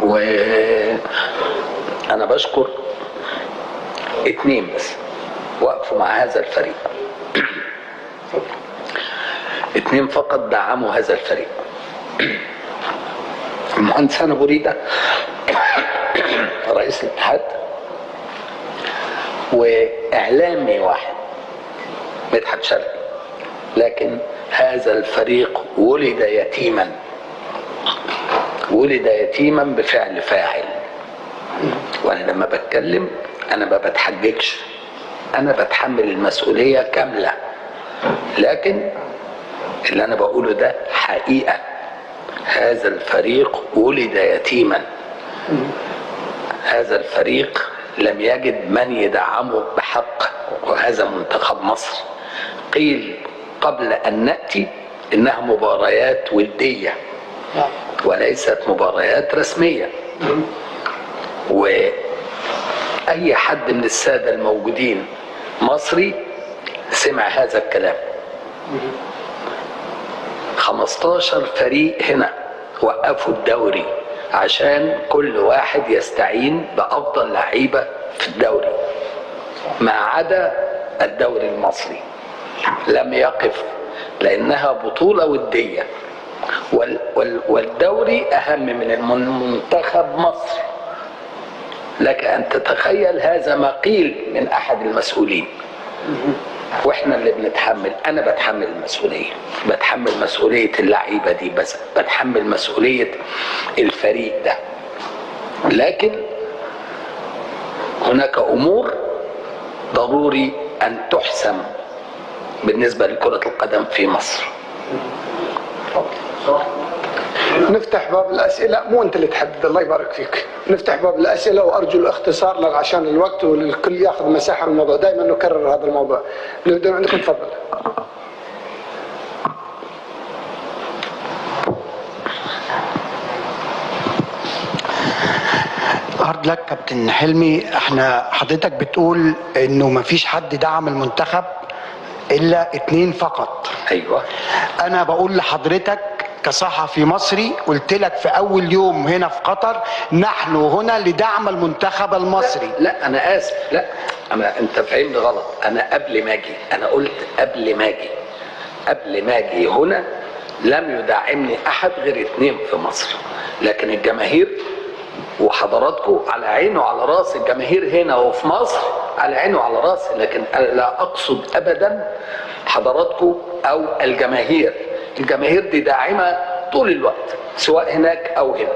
وانا بشكر 2 بس وقفوا مع هذا الفريق، 2 فقط دعموا هذا الفريق، المهندس هاني ابو ريده رئيس الاتحاد، واعلامي واحد مدحت شلبي. لكن هذا الفريق ولد يتيما، ولد يتيما بفعل فاعل. وانا لما بتكلم انا ما بتحججش، انا بتحمل المسؤولية كاملة، لكن اللي انا بقوله ده حقيقة. هذا الفريق ولد يتيما، هذا الفريق لم يجد من يدعمه بحق، وهذا منتخب مصر. قيل قبل أن نأتي إنها مباريات ودية وليست مباريات رسمية، وأي حد من السادة الموجودين مصري سمع هذا الكلام. 15 فريق هنا وقفوا الدوري عشان كل واحد يستعين بأفضل لعيبة في الدوري، ما عدا الدوري المصري لم يقف، لأنها بطولة ودية، والدوري أهم من المنتخب مصر. لك أن تتخيل هذا ما قيل من أحد المسؤولين، واحنا اللي بنتحمل. انا بتحمل المسؤولية، بتحمل مسؤولية اللعيبة دي، بس بتحمل مسؤولية الفريق ده. لكن هناك امور ضروري ان تحسم بالنسبة لكرة القدم في مصر. نفتح باب الاسئلة، مو انت اللي تحدد، الله يبارك فيك. نفتح باب الاسئلة وارجو الاختصار عشان الوقت والكل ياخذ مساحة من الموضوع، دائما نكرر هذا الموضوع. نبدا عندكم، تفضل. hard luck كابتن حلمي. احنا حضرتك بتقول انه ما فيش حد دعم المنتخب الا 2 فقط. ايوه، انا بقول لحضرتك كصحفي مصري، قلت لك في اول يوم هنا في قطر، نحن هنا لدعم المنتخب المصري. لا انا اسف، لا انا انت فاهمني غلط. انا قبل ما اجي، انا قلت قبل ما اجي، قبل ما اجي هنا لم يدعمني احد غير 2 في مصر، لكن الجماهير وحضراتكم على عيني وعلى راسي، الجماهير هنا وفي مصر على عيني وعلى راسي، لكن انا لا اقصد ابدا حضراتكم او الجماهير. الجماهير دي داعمه طول الوقت سواء هناك او هنا.